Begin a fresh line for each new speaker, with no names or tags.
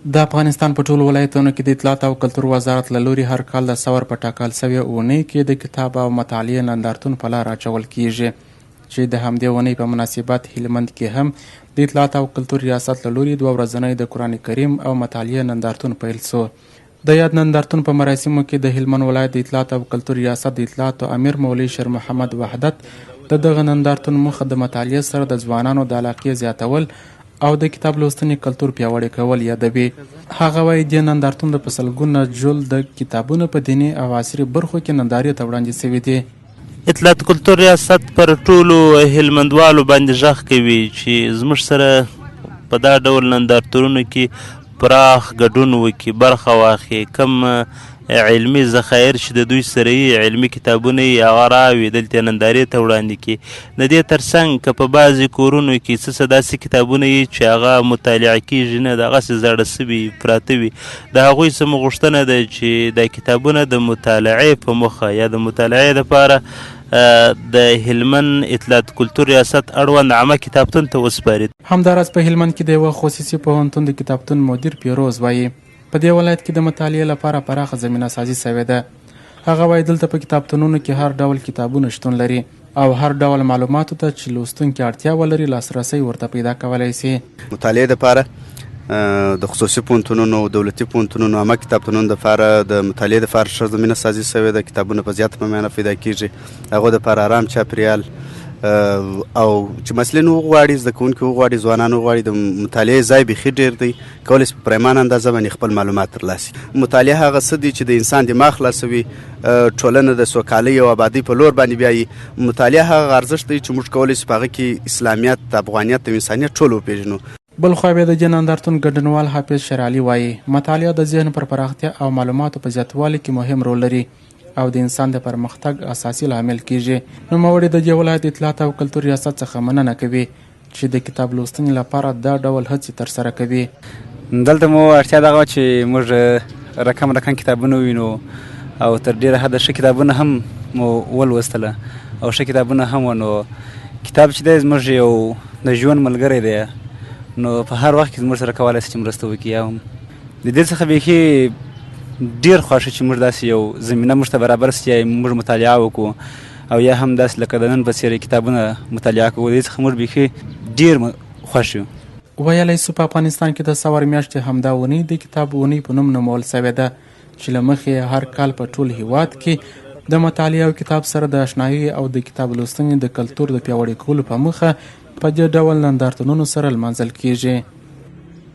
د افغانستان په ټولو ولایتونو کې د اطلاعات او کلتور وزارت له لوري هر کال د ثور په ټاکل شوې اونۍ کې د کتاب او مطالعې نندارتون په لاره اچول کیږي چې د همدې اونۍ په مناسبت هلمند کې هم د اطلاعات او کلتور ریاست له لوري دوه ورځنی د قرآن کریم او مطالعې نندارتون پیل شو. د یاد نندارتون په مراسمو کې د هلمند ولایت د اطلاعات او کلتور ریاست د اطلاعاتو امیر مولوي شیر محمد وحدت د دغه نندارتون موخه د مطالعې سره د ځوانانو د علاقې زیاتول او د کتاب لوستنې کلتور پیاوړی کول یادوي. هغه وايي، دې نندارتون د په سلګونه جلد کتابونه په دیني او عصري برخو کې نندارې ته وړاندې شوي دي.
اطلاعات کلتور ریاست پر ټولو هلمندوالو باندې غږ کوي چې زموږ سره په دا ډول نندارتونونو کې پراخ ګډون وکړي، برخه واخلي، کوم علمي ذخایر چې د دوی سره یي، علمي کتابونه یي، هغه راوي دلته نندارې ته وړاندې کړي. د دې ترڅنګ که په بعضې کورونو کې څه څه داسې کتابونه یي چې هغه مطالعه کیږي نه، دغسې زاړه سوي پراته وي، د هغوی څخه مو غوښتنه ده چې دا کتابونه د مطالعې په موخه یا د مطالعې لپاره د هلمند اطلاعات کلتور ریاست اړوند عامه کتابتون ته وسپاري.
همداراز په هلمند کې د یوه خصوصي پوهنتون د کتابتون مدیر پیروز وايي، په دې ولایت کې د مطالعې لپاره پراخه زمینه سازي شوې ده. هغه وايي، دلته په کتابتونونو کې هر ډول کتابونه شتون لري او هر ډول معلوماتو ته چې لوستونکي اړتیا ولري لاسرسی ورته پیدا کولای شي.
مطالعې لپاره د خصوصي پوهنتونونو او دولتي پوهنتونونو عامه کتابتونونو لپاره د مطالعې لپاره ښه زمینه سازي شوې ده. کتابونه په زیاته پیمانه پیدا کیږي، هغو لپاره ارام چاپیریال او چې مسلین وغواړي، زده کوونکي وغواړي، ځوانان وغواړي، د مطالعې ځای بیخي ډېر دی، کولی شي په پریمانه اندازه باندې خپل معلومات ترلاسه کړي. مطالعه هغه څه دي چې د انسان دماغ خلاصوي، ټولنه د سوکالۍ او آبادۍ په لور باندې بیایي. مطالعه هغه ارزښت دی چې موږ کولی شو په هغه کې اسلامیت، افغانیت او انسانیت ټول وپېژنو.
بلخوا بیا د دې نندارتون ګډونوال حافظ شیرعلي وايي، مطالعه د ذهن پر پراختیا او معلوماتو په زیاتوالي کې مهم رول لري او د انسان د پرمختګ اساسي لامل کېږي. نوموړي د دې ولایت د اطلاعات او کلتور ریاست څخه مننه کوي چې د کتاب لوستنې لپاره دا ډول هڅې ترسره کوي.
دلته مو اړتیا دغه وه چې موږ رقم رقم کتابونه ووینو او تر ډېره حده ښه کتابونه هم مو ولوستله او ښه کتابونه هم وه. نو کتاب چې دی زموږ یو د ژوند ملګری دی، نو په هر وخت کې زموږ سره کولی شي چې مرسته وکړي. یا هم د دې څخه بیخي ډېر خوښ چې موږ داسې یو زمینه موږ ته برابره شي چې موږ مطالعه وکړو او یا هم داسې لکه د نن په څېر کتابونه مطالعه کوو. د دې څخه موږ بیخي ډېر خوښ یو.
ویلی شو په افغانستان کې د ثور میاشتې همدا اونۍ د کتاب اونۍ په نوم نومول شوې ده چې له مخې یې هر کال په ټول هیواد کې د مطالعې او کتاب سره د اشنایۍ او د کتاب لوستنې د کلتور د پیاوړي کولو په موخه په دې ډول نندارتونونو سره لمانځل کیږي.